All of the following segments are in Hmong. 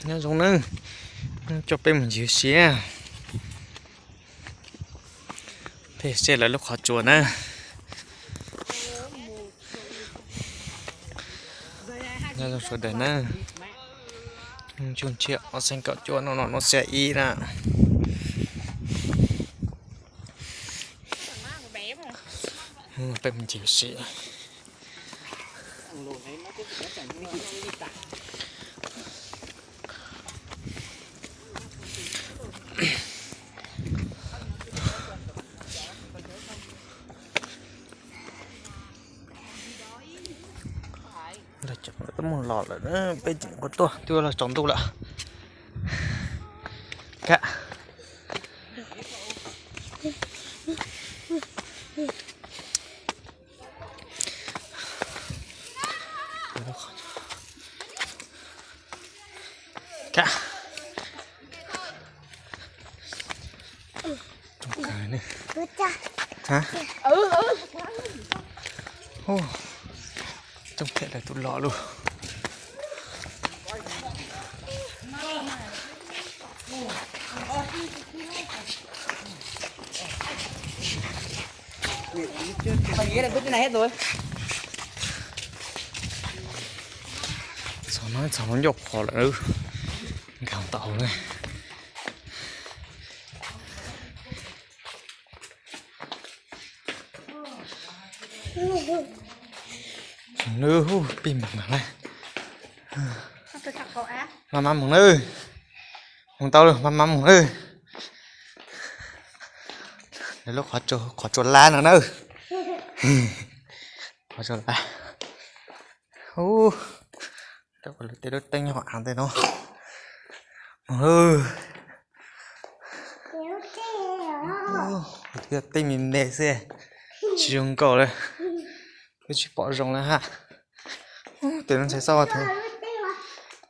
Nyob zoo nawb, coj peb mus ncig siab. Peb saib lawv lub qhov tsua na. Nyob zoo sawv daws na. Tsuj ntsia ob xeeb kaum cuaj no no no xia ib na. Peb mus ncig siab. Twb mus los lawm, peb tseem nquag tuaj twb los tsaus ntuj lawm. Ka Coob thiab lawv tus los lug. Txog no txog ncauj qhov lawm, nkag tau na. Nws pib mas mas na. Maj mam mus nawb. Mus tau lawm, maj mam mus nawb. Lawv lub qhov tsua lab no na. Qhov tsua lab. Ub, lawv tej lub teeb nyob hauv av ntej no. Mus lawm. Tej me me xwb, tsis zoo nkauj li. Twb tsis pom zoo li hab. Tej no ntshai xauj,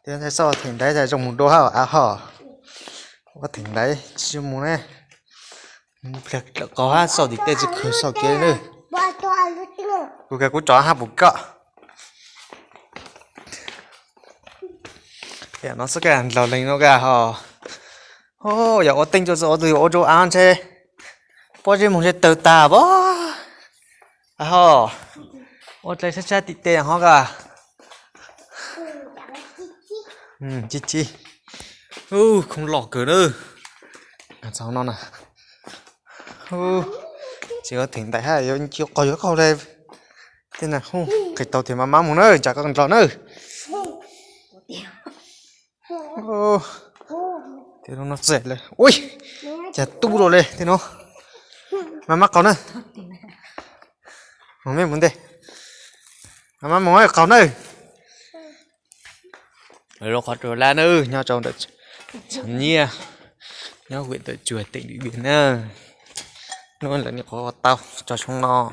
tej no ntshai xauj theem ntaiv tas zoo mus dua hab av hos. Ua theem ntaiv tsis zoo mus ne. Pliag lawm qau hab, xauj tim tej tsis khwv xauj kev li. Kuv kawg kuv tso hab puas koj. Yam no xwb kawg nrog leej no kawg hos. Yog ua teej tsua, ua tus yuav ua tsua av ntshe pob zeb moog ntshe tawg tag pob. Hos, ua dlej sab sab tim tej hov kawg. Ci ci. Ub, khoob loj kawg na. Txog no na. Tsis ua theem ntaiv hab, yuav qaug yuav qaug li. Tej no qis tau tes mas maj mus na, tsam koj nrog na. Tej no txawm lawm, ui, cas tub lawm li tej no. Mas maj qaug na. Mus me mus ntej. Mas maj mus qaug na. Lawv lub qhov tsua lab na, nyob rau ntawm Tshav Nyiaj, nyob huyện Tallinn Tsuas, tỉnh Điện Biên na. Hnub lawv nyuam qhuav ua tau tso xyoo no.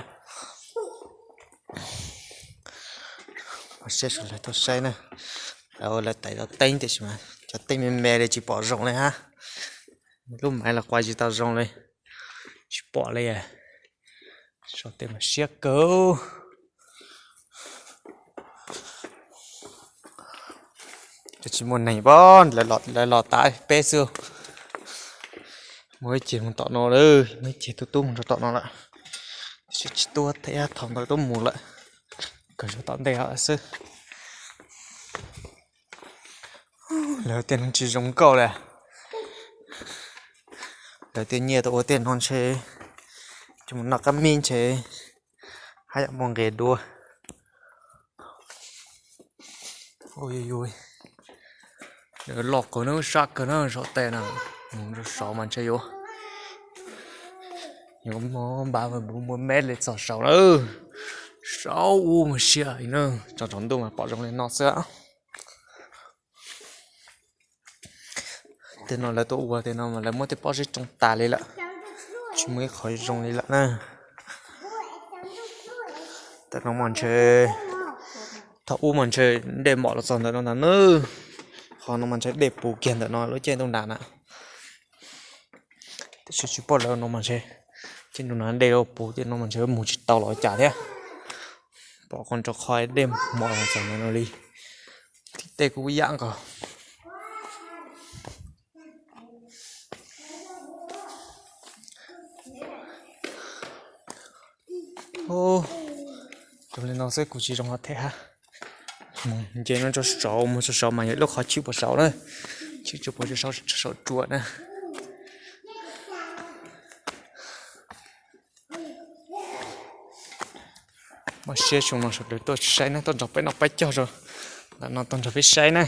Ua siab sawv daws tuaj saib na. Lawv ua lawv tais tau teeb tiam sis mas cov teeb me me li tsis pom zoo li hab. Lub maiv los qua tsis tau zoo li, tsis pom li. Sau tej mas siab kawg. Cov tsis muaj neeg pob, lawv los tav peb xwb. Muaj ib ceg mus tom no lawm, muaj ib ceg tub tub mus rau tom no lawm. Tab sis tsis tuaj thiab, thaum ntawd tub mus lawm, kawg zog tom ntej xwb. Lawv tej no tsis zoo nkauj li. Lawv tej nyiaj tau ua tej no ntshe, ces mus noj qab mib ntshe haj yam muaj nqis dua. Lawv loj kawg na, sab kawg na, saum tej na, mus rau saud mas ntshe yuav, yuav muaj npav muaj mev li txog saud na. Saud ub mas siab li na, tsaus ntuj mas pom zoo li no xwb. Tej no lawv tuaj ua tej no mas lawv muab tej pob zeb tsoo tas li lawm, tsis muaj ib qho zoo li lawm na. Tej no mas ntshe, thaum ub mas ntshe dej mom los txog ntawm no ntag na. Qhov no mas ntshe dej puv kiag ntawm no lub caij ntuj nram na. Tiam sis tsis paub lawv no mas ntshe, caij ntuj nram dej puv, caij no mas ntshe mus tsis tau los cas thiab. Pom qhov nrov qhov dej mom los txog ntawm no li. Tim tej kuj yam nkaus. Ub, zoo li no xwb kuj tsis zoo hov them hab. Mus nce no rau saud, mus rau saud mas yog lub qhov chwj puas saud na, chwj tsis puas saud, saum tsuas na. Muaj siab xyoo no sawv daws tuaj saib na, tuaj nrog peb noj peb caug rau ntawm no, tuaj nrog peb saib na.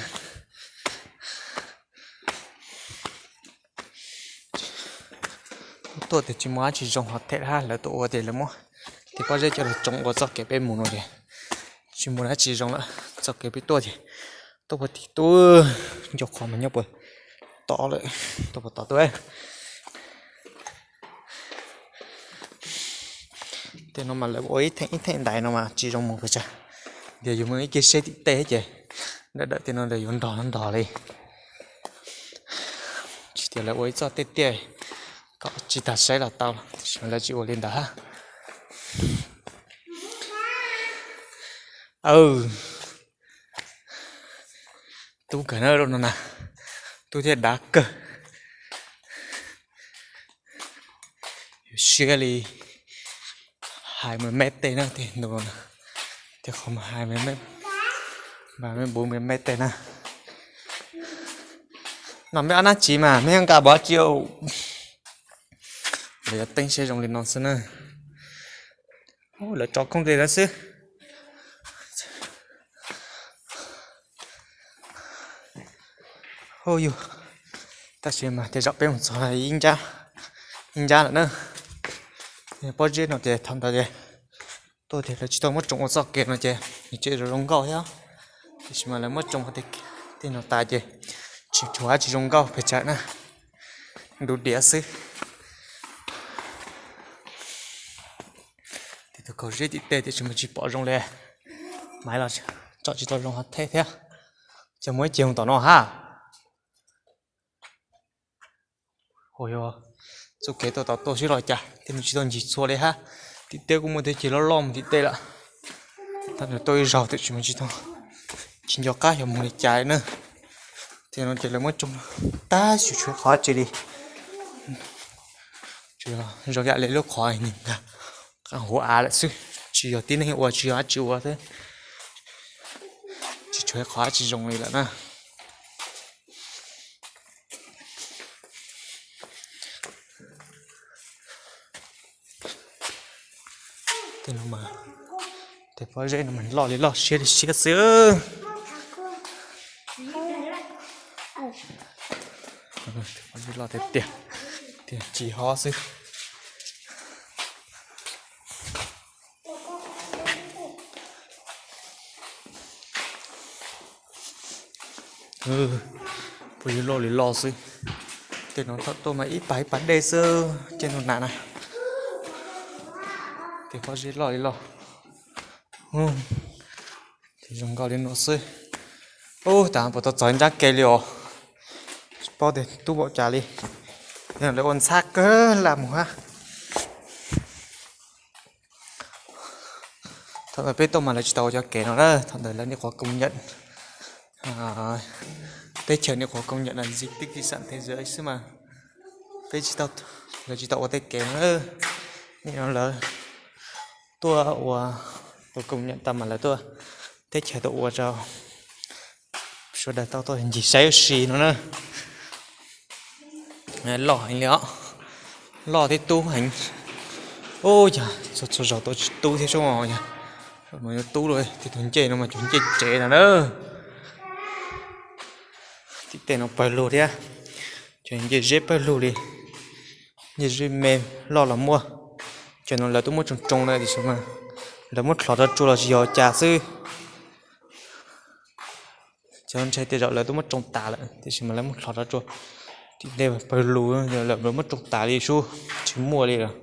Tuaj tias tsis muaj dab tsi zoo hov them hab, lawv tuaj ua tias lawv muab tej pob zeb coj los tsoo ua txoj kev peb mus no tias tsis muaj dab tsi zoo lawm. Txoj kev peb tuaj ces tuaj puag tim tub, ncauj qhov mas nyob puag tod lawm, tuaj puag tod tuaj. Tej no mas lawv ua ib theem ib theem ntais no mas tsis zoo mus pes tsawg, yog yus mus ib ke seb tim tej ces dawm dawm tej no lawv yuav ntog ntog li. Tsis tias lawv ua ib txoj tiaj tiaj kom tsis tas saib los tau, tiam sis lawv tsis ua li ntawd hab. Aw, tub kawg na, no na, tub thiab dav kawg. Yuav siab li hais me me tej na, tej ntu no, tej qhov mas hais me me, mas me npu me me tej na. No mej ob nab tsiv mas mej nqa pov tsi. Lawv yuav teeb siab zoo li no xwb na. Lawv tso khooj li no xwb. Hu yug, tab sis mas tej zaum peb mus txog ib nrab, ib nrab lawm na. Pob zeb no ces thaum ntawd ces tuaj tias lawv tsis tau muab tsoo ua txoj kev no ces nws tseem zoo zoo nkauj thiab, tiam sis mas lawv muab tsoo tej no tas ces tsis tshuav dab tsi zoo nkauj pes tsawg na, ntu diav xwb. Tej tus kaum zeb tim tej tiam sis mas tsis pom zoo li, maiv los tsom tsis tau zoo hov them thiab. Ces muaj ib ce mus tom no hab. Ua yog txoj kev tuaj tom tuaj sib los cas tej mus tsis tau ncig txhua li hab. Tim tej kuj muaj tej ce loj loj mus tim tej lawm. Thaum ntawd tuaj ib zaug tiam sis mas tsis tau, tsis nco qab xyov mus li cas li na. Tej no ces lawv muab tsoo tag xyuam tshuav qhov tsi li. Zoo yam li lub qhov nkag huv av lawm xwb, tsis yog tib neeg ua, tsis yog dab tsi ua xwb, tsis tshuav qhov dab tsi zoo li lawm na. Tej no mas, tej pob zeb no mas loj li loj, siab li siab xwb. Pob zeb loj tiag tiag, tiag tsis hov xwb. Pob zeb loj li loj xwb. Tej no thaum tuaj mas ib pas ib pas dej xwb, tej no na na. Tej pob zeb loj li loj. Tej zoo nkauj li no xwb. Ub, tas puas tau txog nrab ke li os. Tsis paub tias tub npaum cas li. Lawv ua ntxhab kawg lam mus hab. Thaum ntawd peb tuaj mas lawv tsis tau ua cov kev no na, thaum ntawd lawv nyuam qhuav công nhận, teb chaws nyuam qhuav công nhận là di tích di sản thế giới xwb mas, peb tsis tau, lawv tsis tau ua tej kev no. Nim no lawv tuaj ua, ua công nhận tau mas lawv tuaj, teb chaws tuaj ua rau sawv daws tau tuaj ncig saib ua si no na. Loj heev li os, loj thiab tub heev. Ub, yog txhua zaus tuaj tsis tub thiab sub, yog no yuav tub lawm, tej tus ncej no mas cov ncej tsev no na. Tim tej no pawg lug thiab, cov ncej zeb pawg lug li, ncej zeb me loj los muaj. Cov no lawv twb muab tsoo tsoo lawm tiam sis mas lawv muab dlhov rau tsua los tsis yog cas xwb. Cov ntshai tej zaum lawv twb muab tsoo tas lawm tiam sis mas lawv muab dlhov rau tsua. Tim tej pawg lug lawv muab tsoo tas li sub, tsis muaj li lawm.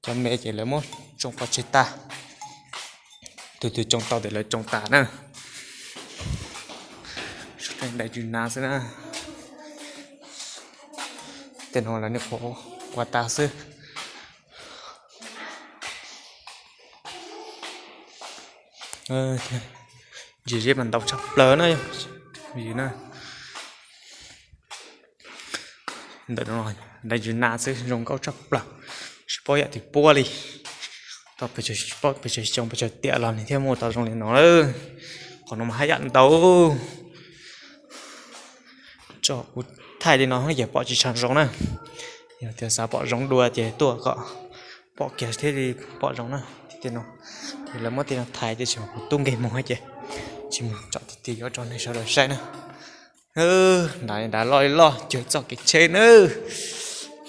Cov me ces lawv muab tsoo pov tseg tag. Tus twg tsoo tau ces lawv tsoo tas na. Sub, ntais tsw nas xwb na. Tej no lawv nyuam qhuav ua tas xwb. Ntsis zeb mas ntau tshaj plaws na, vim na, ntawm no ntais tsw nas xwb, zoo nkauj tshaj plaws, tsis paub yam twg puab li. Peb tsev xyoo peb tsev tiam los nws thiaj muaj tau zoo li no lawm. Qhov no mas haj yam ntau. Tso kuv thaij li no ces pom tsis tshua zoo na. Yog tias xav pom zoo dua ces tuaj kom pom kiag thiaj li pom zoo na. Tej no ces lawv muab tej no thaiv tiam sis mas kuv tub nkeeg mus ces tsis mus tsom tib tib yuav rau nej sawv daws saib na. Nrad nrad loj li loj cuag txoj kev tsheb na.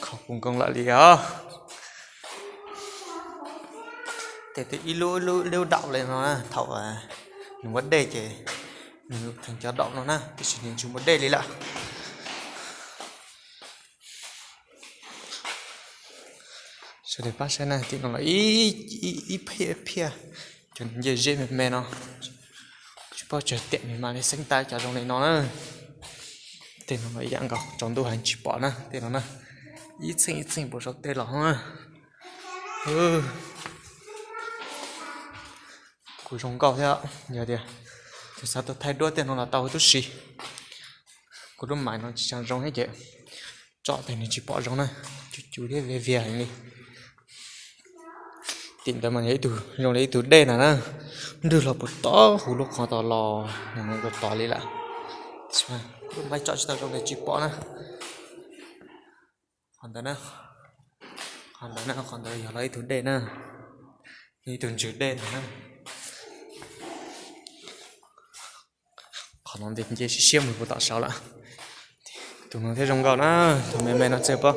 Qhov kuv nkoos lawm li os. Ces twb ib lub ib lub daum li no na, thaum nws muaj dej ces nws theem cov daum no na, tiam sis nws tsis muaj dej li lawm. Sawv daws pab saib na, tim no los ib phiaj phiaj cov nce zeb me me no. Tsis paub tsawg tiam nws mam li xeeb tau cov zoo li no na. Tej no los ib yam nkaus, tsaus ntuj heev tsis pom na, tej no na. Ib txheej ib txheej puas saum tej los na. Kuv zoo nkauj thiab, yog tias tus xav tau thaij duab tej no los tau huv tib si. Kuv lub mais no tsis tshua zoo thiab ces tsom tes nws tsis pom zoo na, cus cus thiab viag viag heev li. Tim ntawd mas yog ib tug zoo li ib tug dej ntag na, nrwg los puas tob huv lub qhov tod los no tod li lawm. Kuv lub mais tsom tsis tau zoo ces tsis pom na. Qhov ntawd na, qhov ntawd na, qhov ntawd yog los ib tug dej na, ib tug ntswg dej ntag na. Qhov no nce siab siab mus puag tom saud lawm. Tus no thiab zoo nkauj na, tus me me no txawj paub,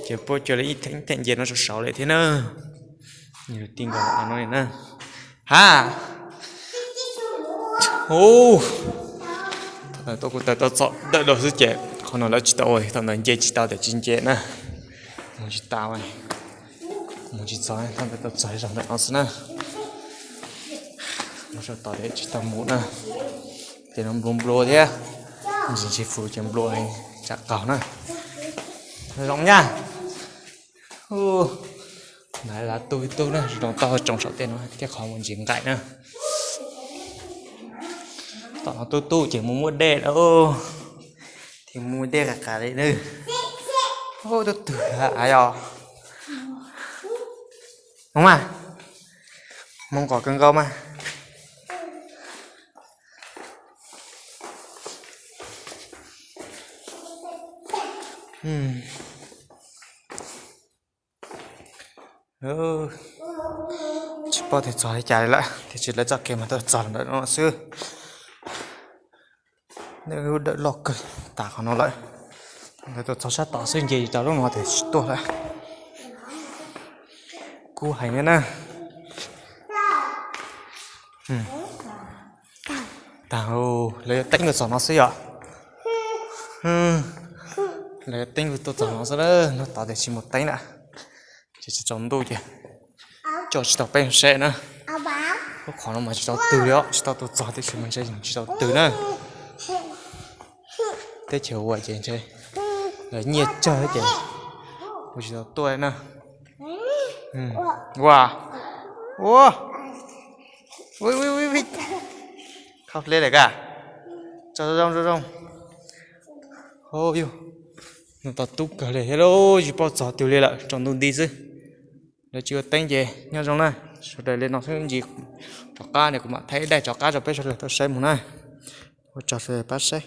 ces puab cua li ib theem theem nce no rau saud lawm thiab na. Nws ti nkaus no li na. Ha, thaum ntawd kuv tawm tau txog ntawm no xwb ces qhov no lawv tsis tau ua, thaum ntawd nce tsis tau tias tsis nce na. Mus tsis tau, mus tsis txog, thaum ntawd tau txog zog ntawm no xwb na. Mus rau tod ces tsis tau mus na. Ces no nplua nplua thiab, ntsis ntsis fus ces nplua tsam qaug na. Zoo nyab. Ntawd lawv tu tu na, zoo tau tsoom saum tej no thiab qhov mus ntsis nqaim na. Tom no tu tu ces mus muaj dej lawm, thiaj muaj dej qas qas li na. Ub, tub twg av yog? Hmoob mas, Hmoob qos kawg nkaus mas. Tsis paub tias txog li cas li lawm, tiam sis lawv txoj kev mas tuaj txog ntawm no xwb. Lub dawm loj kawg tas qhov no lawm. Lawv tuaj txog sab tod xwb, nce tsis tau lub no tias tsis tuaj lawm. Kub heev thiab na. Tag, lawv yuav teeb tuaj txog no xwb yom. Lawv yuav teeb tuaj txog no xwb, hnub tod tias tsis mus teeb lawm. Ces tsis tsaus ntuj ces coj tsis tau peb saib na. Lub qhov no mas tsis tau twg li os, tsis tau tuaj txog tiam sis mas ntshe yeej tsis tau twg na. Teb chaws ua ces ntshe lawv nyiaj tsawg ces ua tsis tau tuaj na. Ua, ua, khau hle lawm ka. Tso zoo zoo zoo. Yus, no tau tub kawg li thiab lauj, tsis paub txog twg li lawm, tsaus ntuj nti xwb. Lawv tsis ua teeb ces nyob zoo na, sawv daws li no xwb ntsis. Rov qab ne kuv mam thaij ib daim rov qab rau peb sawv daws tau saib mus na. Ua tsaug sawv daws pab saib.